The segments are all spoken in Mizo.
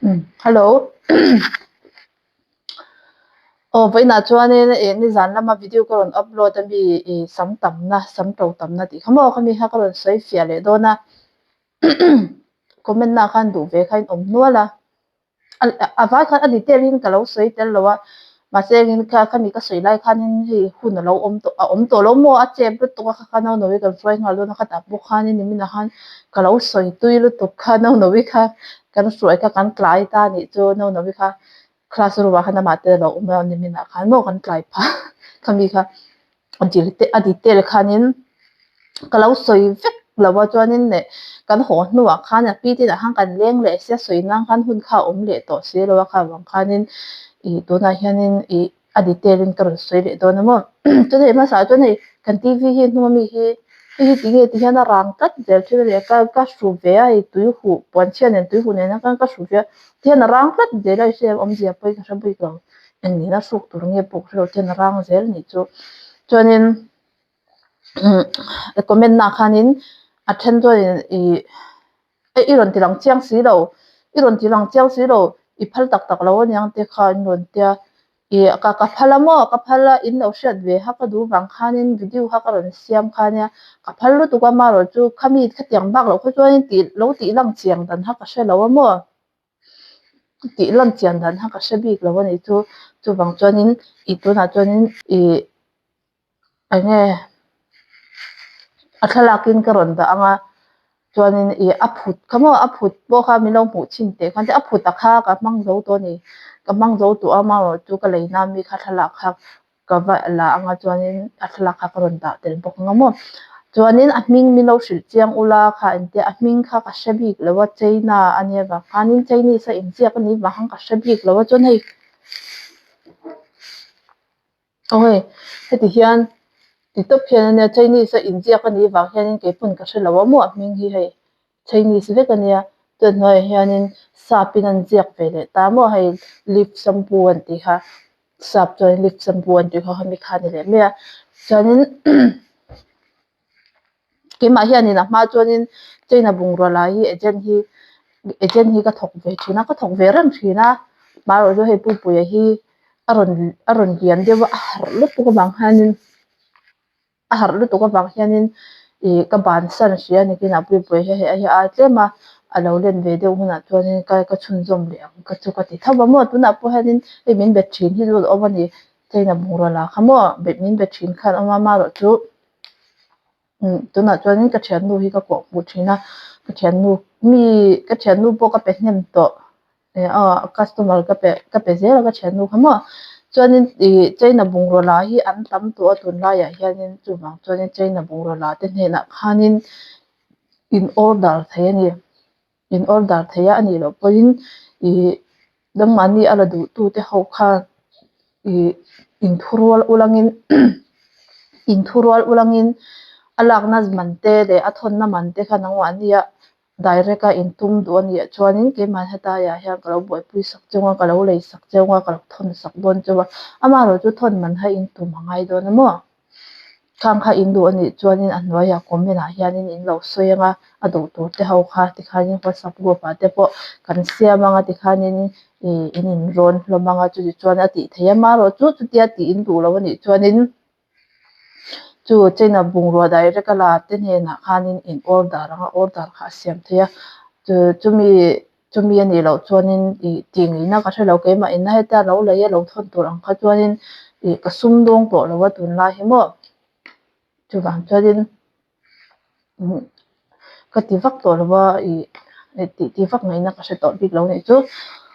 Hello aw vawiinah chuanin ih nizan lama video ka rawn upload a mi ih sam tamna sam to tamna tih kha maw khami kha ka rawn sawi fiah leh dawn a comment na khan duh ve kha in awm nual a. A vai khan a detail in ka lo sawi tel lo a, mahse engin kha khami ka sawi lai khanin hei hun a lo awm tawh a awm tawh lo maw a chep lutuk a kha kha Naunawi kan hruai nghal dawn a khatah pawh khanin nimin ah khan ka lo sawi tui lutuk kha Naunawi kha kan hruai kha kan tlai ta a nih chu Naunawi kha class room ah khan amah te a lo awm a nimin ah khan maw kan tlai phah khami kha. A dil te a detail khanin ka lo sawi vek lo a chuanin leh kan haw hnuah khan a pi te inah khan kan leng leh sia sawi nan khan hun kha a awm leh tawh si lo a kha avang khanin ih tunah hianin ih a detail in ka rawn sawi leh dawn a maw chuan hei hmasa ah chuan hei kan T V hi hnung ami hi hei hi tinge ti hian a rang tlat zel thin a ni a ka ka hru ve a hei tui huh puanchhia nen tui huh nen a khan ka hru ve a tihian a rang tlat zel a hei awmzia pawh hi ka hre bik lo. Eng nena hruk tur nge pawh ka hrelo ten a rang zel nih chu chuanin comment na khanin a then chuanin ih i rawn ti lang chiang si lo i rawn ti lang chiang si lo i phal tak tak lo aniang te kha an rawn tia ih ka ka phal a maw ka phal a in lo hriat ve kha ka duh vang khanin video kha ka rawn siam kha ania ka phal lutuk a amaherawhchu chu khami khatiang bak loh kha chuanin tih lo tih lang chiang dan kha ka hrelo a maw. Tih lan chian dan kha ka hre bik lo a nih chu chuvang chuanin ih tunah chuanin ih eng nge a thlalakin ka rawn dah ang a chuanin ih a phut kha maw a phut pawh kha min lo hmuh chhin teh khan a phut a kha ka hmang zo tawh a ni ka hmang zo tawh a amaherawhchu chu ka lei na mi kha thlalak kha Ka va la anga chuanin a thlalak kha ka rawn dah tel bawk ang a maw. Chuanin a hming min lo hrilh chiang ula kha engtia a hming kha ka hre bik lo a China a nia vang khanin Chinese a inziak a nih vang khan ka hre bik lo a chuan hei aw hei heti hian ti tawp hian a nia Chinese a inziak a nih vang hianin keipawn ka hre lo a maw a hming hi hei Chinese vek a nia chuan hnuaiah hianin sap in an ziak ve leh ta maw hei leaf shampoo an tih kha. Sap chuan leaf shampoo an tih kha khami kha a ni leh mai a chuanin keimah hianin a hma chuanin china bungrua lai hi agent hi agent hi ka thawk ve thin a ka thawk ve reng thin a amaherawhchu hei puipuia hi a rawn a rawn lian deuh a a harh lutuk avang hianin. A harh lutuk avang hianin ih ka bansan hria a ni kinah puipui hi hei a hi ai tlem a, a lo len ve deuh hunah chuanin ka ka chhunzawm leh ang ka chu ka ti tho va maw tunah pawh hianin hei min bet thin hi chu a awm a ni china bungrua la kha maw bet min bet thin khan a awm a amaherawhchu tunah chuanin ka thiannu hi ka kawh hmuh thin a ka thiannu mi ka thiannu pawh ka pe hnem tawh. Aw customer ka pe ka pe zel a ka thiannu kha maw chuanin ih china bungrua la hi an tam tawh a tunlaiah hianin chuvang chuanin china bungrua la te hnenah khanin in order thei a ni in order thei a anih loh pawhin ih nangmahni a la duh tu te ho khan ih inthurual ulangin inthurual ulangin a lakna man te leh a thawnna man te kha nangmahni a. Direct a intum duh a nih chuanin keimah hetlaiah hian ka lo buaipui sak cheu a, ka lo lei sak cheu a, ka lo thawn sak dawn cheu a, amaherawh chu thawn man kha intum a ngai dawn a maw? Khang kha in duh a nih chuanin a hnuaiah comment ah hianin in lo sawi ang a, a duh tur te ho kha tikhanin WhatsApp group ah te pawh kan siam ang a tikhanin ih in inrawn hlawm ang a chutichuan a tih theih a, amaherawh chu chutia tih in duh lo a nih chuanin. Chu china bungrua direct a la te hnenah khanin in order ang a order kha a siam thei a chu chumi chumi a nih loh chuanin ih tih ngeihna ka hrelo keimah in a hetia lo lei a lo thawn tur ang kha chuanin ih ka sum dawng tawh lo a tunlai hi maw chuvang chuanin. Ka ti vak tawh lo a ih tih tih vak ngaihna ka hre tawh bik lo nih chu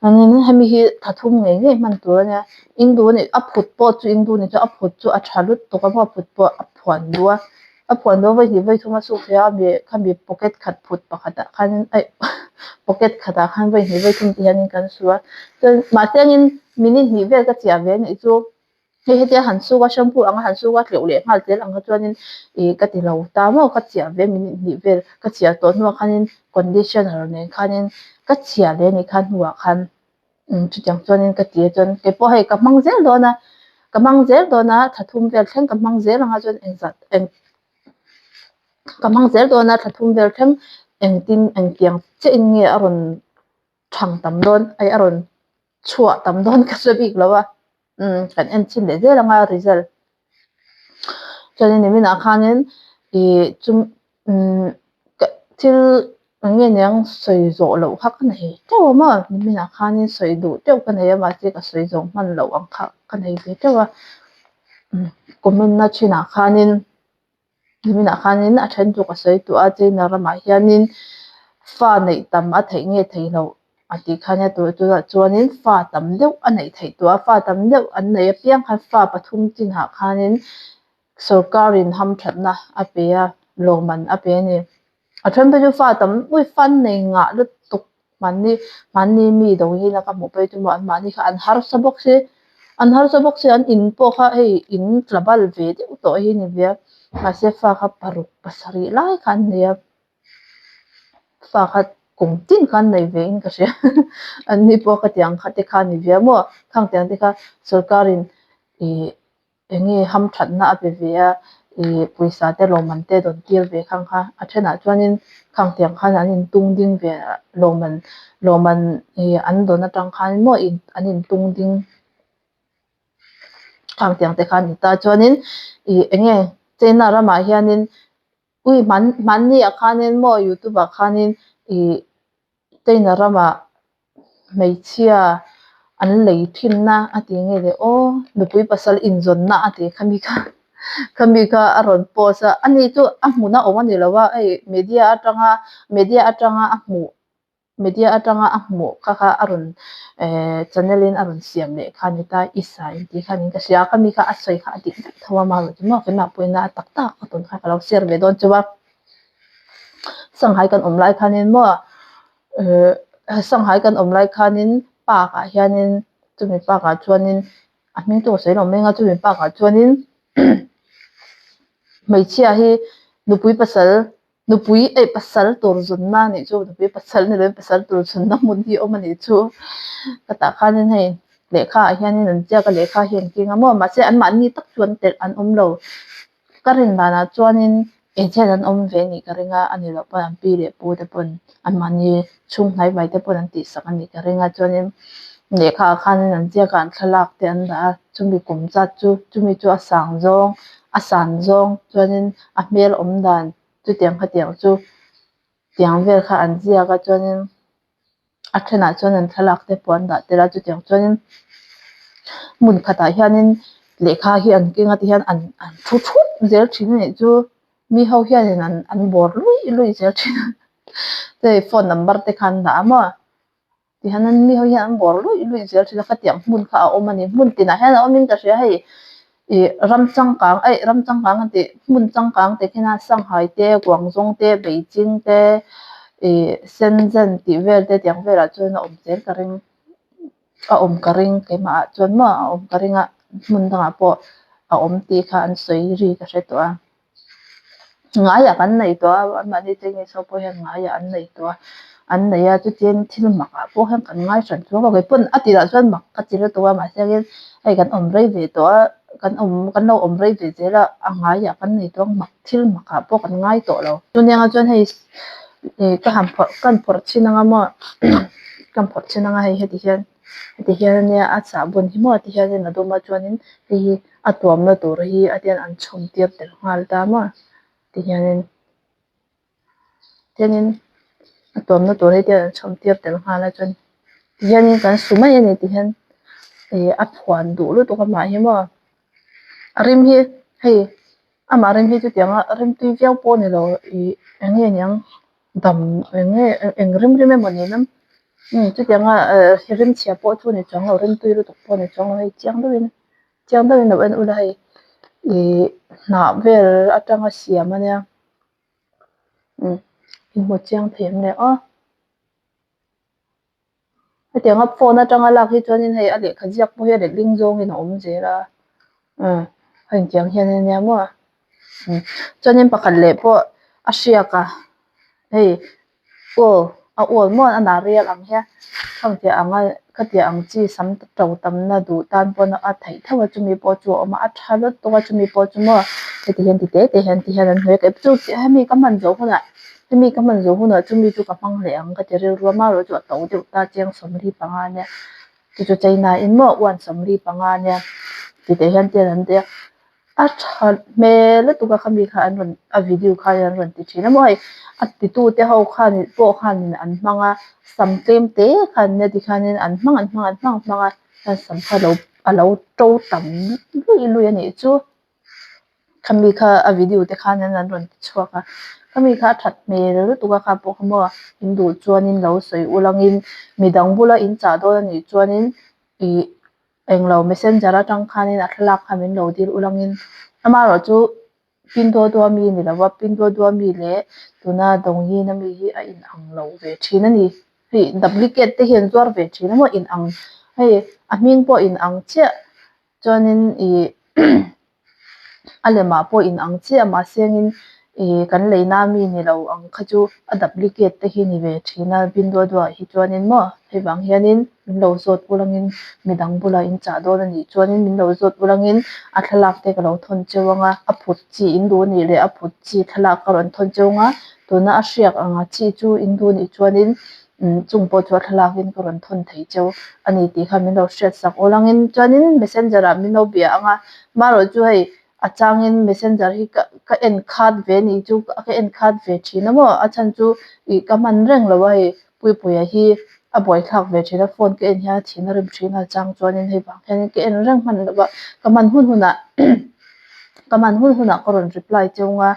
chuanin hemi hi tha thum ngei ngei hman tur a nia indu a nih a phut pawh chu indu ni chu a phut chu a tha lutuk a maw a phut pawh a phuan duh a a phuan duh a vawi hnih vawi thum a chhuk thei a mi khami pocket khat phut pakhatah khan aih pocket khatah khan vawi hnih vawi thum ti hianin kan su a chuan mahse angin minute hnih vel ka chiah ve a nih chu. Hei hetia han suk a shampoo anga han suk a tleuh leh nghal zel ang kha chuanin ih ka ti lo ta maw ka chiah ve minute hnih vel ka chiah tawh hnuah khanin conditioner nen khanin ka chhiah leh anih kha hnuah khan chutiang chuanin ka ti a chuan keipawh hei ka hmang zel dawn a ka hmang zel dawn a thla thum vel thleng ka hmang zel ang a chuan engzat eng ka hmang zel dawn a thla thum vel thleng engtin engtiang chiah in nge a rawn. Tha Thang tam dawn ai a rawn chhuah tam dawn ka hre bik lo a umm kan en chhin leh zel anga result chuanin niminah khanin ih chu umm thil eng nge niang sawi zawh loh kha ka nei teuh a maw niminah khanin sawi duh teuh ka nei a mahse ka sawi zawh hman loh ang kha ka nei ve teuh a umm comment na thinah khanin. Niminah khanin a then chu ka sawi tawh a, China ramah hianin fa neih tam a theih nge theih loh a tih kha nia tawh tunah chuanin fa tam deuh a neih theih tawh a, fa tam deuh an neih apiang khan fa pathum chinah khanin sorkarin hamthatna a pe a, lawmman a pe a ni. A then phei chu fa tam ui fa an nei ngah lutuk Mahni mahni mi do hi na ka hmuh phei chu maw an mahni kha an harsa bawk si an harsa bawk si an in pawh kha hei in tla bal ve deuh tawh hi ni ve a mahse fa kha paruk pasarih lai kha an nei a fa kha kum tin kha an nei ve in ka hria an ni pawh khatiang kha te kha a ni ve a maw khang tiang te kha sorkar in ih Eng nge hamthatna a pe ve a, ih pawisa te lawmman te rawn tir ve khang kha. A thenah chuanin khang tiang khan an intung ding ve a, lawmman lawmman ih an dawn atang khan maw in an intung ding khang tiang te kha a ni ta. Chuanin ih eng nge China ramah hianin ui hman hmanni ah khanin maw youtube ah khanin ih China ramah hmeichhia an lei thinna a ti nge le aw nupui pasal inzawnna a ti khami kha khami kha a rawn post a ani chu a hmun a awm a ni lo a hei media atanga media atanga a hmuh media atanga a hmuh kha kha a rawn ehh channel in a rawn siam leh kha a ni ta i sa in tih kha niin ka hria a khami kha a sawi kha a dik vek tho a amaherawhchu maw keimah pawhin a tak tak a tawn kha ka lo share ve dawn chauh a. Shanghai kan awm lai khanin maw ehh Shanghai kan awm lai khanin park ah hianin chumi park ah chuanin a hming chu ka sawi lo mai ang a chumi park ah chuanin hmeichhia hi nupui pasal nupui eh pasal tur zunna a nih chu nupui pasal ni lovin pasal tur zunna hmun hi a awm a nih chu ka tah khanin hei lehkha ah hianin an ziak a lehkha hi an keng a maw mahse anmahni tak chu an telh an awm lo. Ka rin danah chuanin engchen an awm ve nih ka ring a, a ni loh pawn an pi leh pu te pawn anmahni chhung hnai vai te pawn an tihsak a nih ka ring a, chuanin lehkha ah khanin an ziak a an thlalak te an dah a, chumi kum zat chu chumi chu a sang zawng a san zawng chuanin a hmel awm dan chutiang khatiang chu tiang vel kha an ziak a chuanin. A thenah chuan an thlalak te pawh an dah tel a chutiang chuanin hmun khatah hianin lehkha hi an keng a tihian an an thu thup zel thin a nih chu mi ho hianin an an bawr luih luih zel thin a hei phone number te kha an dah a maw tihian mi ho hian an bawr luih luih zel thin a khatiang hmun kha a awm a ni hmun tinah hian a awmin ka hria hei. Ih ram changkang aih ram changkang an tih hmun changkang te khian a Shanghai te Guangzhou te Beijing te ih Shenzhen tih vel te tiang velah chuan a awm zel ka ring a awm ka ring keimah ah chuan maw a awm ka ring a hmun dangah pawh a awm tih kha an sawi ri ka hre tawh a. Ngaiah kan nei tawh a anmahni Chinese ho pawh hian ngaiah an nei tawh a an nei a chutin thil makah pawh hian kan ngai hran chuang a keipawh a tirah chuan mak ka ti lutuk a mahse hian hei kan awm rei ve tawh a kan awm kan lo awm rei ve zel a a ngaiah kan nei tawh a mak thil makah pawh kan ngai tawh lo. Chunianga chuan hei ih ka han phawrh ka han phawrh chhin anga maw ka han phawrh chhin anga hei heti hian heti hian ania a sahbawn hi maw ti hianin a dawm a chuanin hei hi a tuamna tur hi a tian an chhawm tir tel nghal ta maw ti hianin tianin a tuamna tur hi tian an chhawm tir tel nghal a chuan ti hianin kan su mai a ni ti hian ih a phuan duh lutuk amah hi maw a rim hi hei amah rim hi chutianga rim tui viau pawh a ni lo ih eng nge niang dam eng nge eng rim rim emaw ni lam umm chutianga eh rim chhia pawh chu a ni chuang lo rim tui lutuk pawh a ni chuang lo hei chiang deuhin chiang deuhin lo en ula hei ih hnah vel atanga siam a nia umm inhmu chiang thei em le aw. Hetianga phone atanga lak hi chuanin hei a lehkha ziak pawh hi a letling zawngin a awm zel a umm a intiang hian a nia maw umm chuanin pakhat leh pawh a hriak a hei aw a awl maw a narial ang hian khangtiah anga khatiang ang chi sam to tamna duh tan pawn a theih tho a chumi pawh chu a awm a a tha lutuk a chumi pawh chu maw heti hian ti te te hian ti hian an hnuai a chu hemi ka hman zawh hunah. Hemi ka hman zawh hunah chumi chu ka hmang leh ang ka ti rilru a, amaherawhchu a to deuh ta chiang 45 nia. Chu chu China in maw uan 45 nia ti teh hian ten an ti a, a tha hmel lutuk a khami kha an rawn a video kha an rawn ti thin a maw hei a titu te ho khan pawh khanin an hmang a sam tlem te khan nia tikhianin an hmang an hmang an hmang hmang a chuan sam kha alo alo to tam luih luih a nih chu. Khami kha a video te khan an rawn ti chhuak a, khami kha a that hmel lutuk a kha pawh kha maw in duh chuanin lo sawi ulangin midang bula in chah dawn a nih chuanin ih englo messenger atang khanin a thlalak kha min lo dil ulangin amaherawhchu Pinduadua mi ni lova Pinduadua mi leh tuna Dawngyin ami hi a inang lo ve thin a ni. Hei duplicate te hi an zuar ve thin a maw inang hei a hming pawh inang chiah. Chuanin ih a lemah pawh inang chiah mahsengin ih kan leina mi ni lo ang kha chu a duplicate te hi ni ve thin a Pinduadua hi chuanin maw hei vang hianin min lo zawt ulangin midang bulah in chah dawn a nih chuanin min lo zawt ulangin a thlalak te ka lo thawn cheu ang a, a phut chi in duh nih leh a phut chi thlalak ka rawn thawn cheu ang a, tuna a hriak anga chi chu in duh nih chuanin Chung pawh chu a thlalak in ka rawn thawn thei cheu a ni tih kha min lo hriat sak awl angin chuanin messenger ah min lo bia ang a, marawh chu hei a changin messenger hi ka ka en khat ve ni chu ka en khat ve thin a maw a chhan chu ih ka hman reng lo a hei Puipuia hi a buaithlak ve thin a phone ka en hian a thin a rim thin a chang chuanin hei vang hianin ka en reng hman lo a ka hman hun hunah ka hman hun hunah ka rawn reply cheu ang a.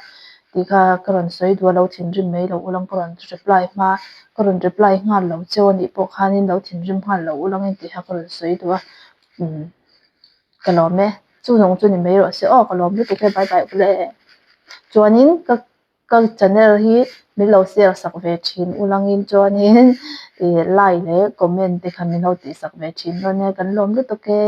Tih kha ka rawn sawi duh a lo thinrim mai lo ulang ka rawn reply hma ka rawn reply nghal lo cheu a nih pawh khanin lo thinrim nghal lo ulang in tih kha ka rawn sawi duh a umm ka lawm e chu zawng chu ni mai rawh se aw ka lawm lutuk e bye bye ule chuanin ka ka channel hi min lo share sak ve thin ulangin chuanin ih like leh comment te kha min lo tih sak ve thin dawn nia kan lawm lutuk e.